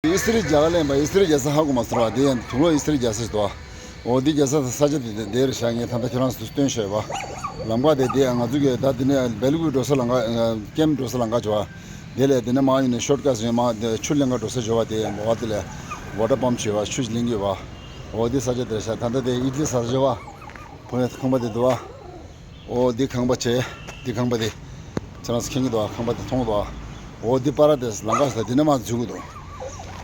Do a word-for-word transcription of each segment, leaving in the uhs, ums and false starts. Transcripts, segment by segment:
ཨི་སི་རི་རྒྱ་གར་ལེན་པ་ཨི་སི་རི་རྒྱལ་ས་ཧ་གོ་མ་སོང་བ། དེ་ཡང་དུག་ལོག་ཨི་སི་རི་རྒྱལ་ས་ཞིག་འདུག་བ། འོ་འདི་རྒྱལ་ས་ས་ཆ་དེ་དེ་དེར་བཞག་ངས་ད་ལྟ་ཁྱེད་རང་ཚོ་སྟོན་ཤོད་བ། ལམ་ཁ་དེ་དེ་ང་ཚོ་གི་ད་དེ་ནས་བེ་ལུ་གུ་འགྲོ་ས་ལམ་ཁ་ཀེམ་འགྲོ་ས་ལམ་ཁ་བྱོ་བ། དེ་ལས་དེ་ནས་མ་ཡིན་ནས་ཤོར་ཀ་སོང་མ་དེ་ཆུ་ལེན་ག་འགྲོ་ས་བྱོ་བ། དེ་འོ་དེ་ལས་ཝ་ཊར་པམ་བྱོ་བ་ཆུ་ལེན་གི་བ། འོ་འདི་ས་ཆ་དེར་བཞག་ད་ལྟ་དེ་ཨི་ཏི་ལི་ས་ཆ་བྱོ་བ། ཕོ་ཉ་ཁང་པ་དེ་འདུག་བ། ཨོ་འདི་ཁང་པ་བྱས། འདི་ཁང་པ་དེ། ཁྱེད་རང་ཚོ་མཁྱེན་གྱི་འདུག་བ། ཁང་པ་དེ་མཐོང་གི་འདུག་བ། ཨོ་འདི་པ་ར་དེ་ལམ་ཁ་ཞིག་ལ་འདི་ནས་མར་འཛུལ་གྱི་འདུག་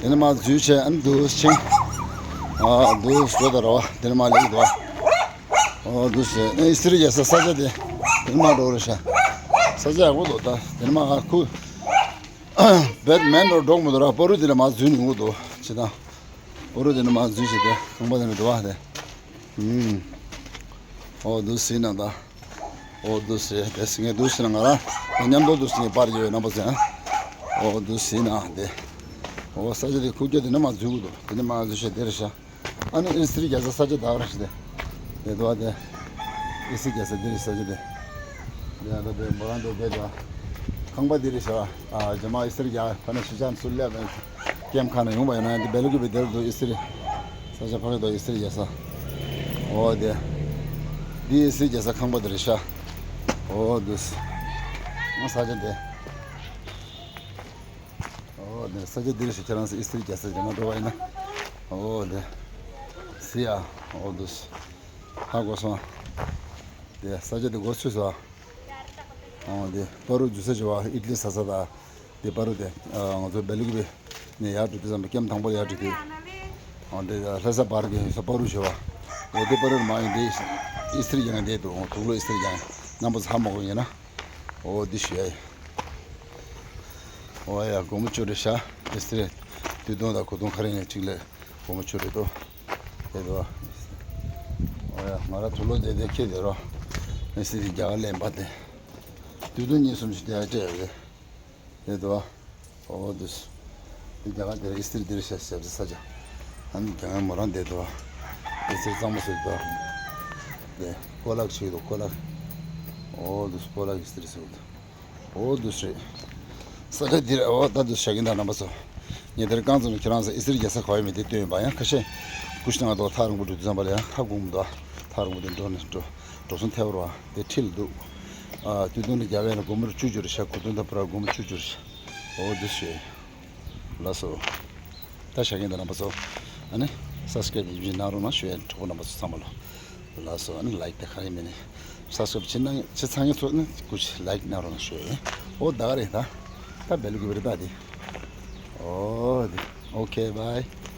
འདི་ནས་མར་འཛུལ་བྱས་ཨ་ནི་འདུག་ཕྱིན། ཨ་འདུག་བཟོ་ད་ར་བ་འདི་ནས་མར་སླེབས་ཀྱི་འདུག་བ། ཨོ་འདུག་བྱས་ཨེ་ཨི་སི་རི་རྒྱལ་ས་ས་ཆ་དེ། འདི་ནས་མར་འགྲོ་རེད་ཤག་ས་ཆ་ཡག་པོ་འདུག་ད་འདི་ནས་མར་ཁུ། བེད་མེན་རོ་འགྲོ་མི་འདུག་ར། པ་རུ་འདི་ནས་མར་འཛུལ་ནས་འོང་གི་འདུག་ཅི་ད། པ་རུ་འདི་ནས་མར་འཛུལ་བྱས་ཏེ་ཁང་པ་དེ་ནས་འགྲོ་བ་དེ། ཨོ་འདུག་སེ་ན་ད། ཨོ་འདུག་སེ་དེ་སེ་ངས་འདུག་སེ་ན་ང་རང་མཉམ་དུ་འདུག་སེ་ངས་པར་ཡོད་རྣམ་པ་ཚོས། ཨོ་འདུག་སེ་ན་དེ། ཨོ་ས་ཆ་དེ་ཁུག་ཀྱོག་དེ་ནས་མར་འཛུལ་གྱི་འདུག་དེ་ནས་མར་འཛུལ་བྱས་དེ་རེད་ཤག་ཨ་ནི་ཨི་སི་རི་རྒྱལ་ས་ས་ཆ་ད་ག་རང་ཞིག་དེ། དེ་འདུག་བ་དེ། ཨི་སི་རི་རྒྱལ་ས་དེ་རེད་ས་ཆ་དེ། དེ་ཡང་ད་དེ་མོ་རང་དེ་དེ་དེ། ཁང་པ་དེ་རེད་ཤག་ཨ་རྗེས་མ་ཨི་སི་རི་རྒྱལ་ཁ་ན་ཤི་ཅང་སུ་ལེ་བན། ཀེམ་ཁ་ན་ཡོང་བ་ཡིན་ན་འདི་བེ་ལུ་གུ་བི་དེར་དུ་ཨི་སི་རི། ས་ཆ་ཕ་གི་དོ་ཨི་སི་རི་རྒྱལ་ས། ཨོ་དེ། འདི་ཨི་སི་རི་རྒྱལ་ས་ཁང་པ་དེ་རེད་ཤག་ཨོ་འདུག་སེ། ང་ས་ཆ་དེ། ཨོ་དེ་ས་ཆ་དེ་རེད་ཤག་ཁྱེད་རང་ཚོ་ཨི་སི་རི་རྒྱལ་ས་རྗེས་མ་འགྲོ་བ་ཡིན་ན། ཨོ་དེ། སི་ཡ། ཨོ་འདུག་སེ། ཧ་གོ་སོང་། དེ་ས་ཆ་དེ་གོ་ཚོད་སོང་། ཨོ་དེ་པ་རུ་འཛུལ་ས་བྱེད་བ་ཨི་ཏི་ལི་ས་ས་དང་། དེ་པ་རུ་དེ། ང་ཚོ་བེ་ལུ་གུ་བི་ནས་ཡར་འགྲོ་དུས་ཙམ་པ་ཀེམ་དང་པོ་ཡར་འགྲོ་དུས། ཨོ་དེ་ལྷ་ས་བར་གྱི་ས་པ་རུ་བྱེད་བ། ཨོ་དེ་པ་རུ་མ་ཡིན་དེ། ཨི་སི་རི་ཡང་དེ་འདུག་དུག་ལོག་ཨི་སི་རི་ཡང་རྣམ་པ་ཚ་མ་གོ་ཡིན་ན། ཨོ་དེ་ཞུ་ཡ་ཡིན། ཨོ་ཡ་སྒོར་མོ་བཅུ་རེད་ཤག་ཨི་སི་རི་དུས་སྟོན་དང་གོ་སྟོན་ཁ་རེ་ནས་གཅིག་ལས་སྒོར་མོ་བཅུ་རེད་དོ། དེ་དོ། ཨོ་ཡ་ང་ར་དུག་ལོག་དེ་དེ་ཁྱེར་དེ་རོ། ཨི་སི་རི་རྒྱ་གར་ལེན་པ་དེ། དུས་སྟོན་གཉིས་གསུམ་ཞིག་དེ་ཡ་སྤྲད་ཡོད་རེད། དེ་དོ། ཨོ་དུས། དེ་རྒྱ་གར་དེ་ཨི་སི་རི་དེ་རེད་ཤག་ཞབས་ས་ས་ཆ། ཨ་ནི་རྒྱ་གར་མོ་རང་དེ་དོ། ཨི་སི་རི་གཙང་མ་ཟེར་དོ། དེ་ཀོ་ལག་ཆེ་དོ་ཀོ་ལག་ཨོ་དུས་ཀོ་ལག་ཨི་སི་རི་ཟེར་དོ། ཨོ་འདུག་སེ། ས་ཆ་འདིར་ཨོ་ད་འདུག་ཞག་གི་འདའ་རྣམ་པ་ཚོ། ངས་དེར་རྐང་ཙམ་ཁྱེད་རང་ཚོ་ཨི་སི་རི་རྒྱལ་ས་ག་བ་ཡོད་མེད་དེ་སྟོན་ཡོད་པ་ཡང་ཁ་ཤས། ཀུ་ཤི་ན་ང་དོ་ཐག་རིང་པོ་འགྲོ་དུས་ཙམ་པ་ལ་ཡང་ཧ་གོ་མི་འདུག་ཐག་རིང་པོ་དེ་འགྲོ་ནས་འགྲོ་འགྲོ་སོང་ཐལ་བ་རེད་བ། དེ་ཁྲིད་ལ་འདུག་ཨ་དུས་སྟོན་དུ་རྒྱ་བལ་ལ་སྒོར་མོ་བཅུ་འགྱུར་ཤག་གོ་དོན་དང་པུ་ར་སྒོར་མོ་བཅུ་འགྱུར་ཤག་ཨོ་འདུག་སེ། ལགས་སོ། ད་ཞག་གི་འདའ་རྣམ་པ་ཚོ། ཨ་ནི། སབ་སི་ཀ་རེབ་ཡིན་གཅིག་གནང་རོགས་གནང་ཞུ་ཡ་གྲོགས་པོ་རྣམ་པ་ཚོ་ཚང་མ་ལོ། ལགས་སོ་ཨ་ནི་ལའིཀ་དེ་ག་རེ་མིན་ནི། སབ་སི་ཀ་རེབ་བྱེད་གནང་བྱེད་ཚང་ངེ་ཚོ་ནི་སྐུ་མཁྱེན་ལའིཀ་གནང་རོགས་གནང་ཞུ་ཡ་ཡིན། ཨོ་ད་ག་རེད་ད། ད་བེ་ལུ་གུ་བི་རི་ད་དེ། ཨོ་དེ། ཨོ་ཁེ་བྷའི།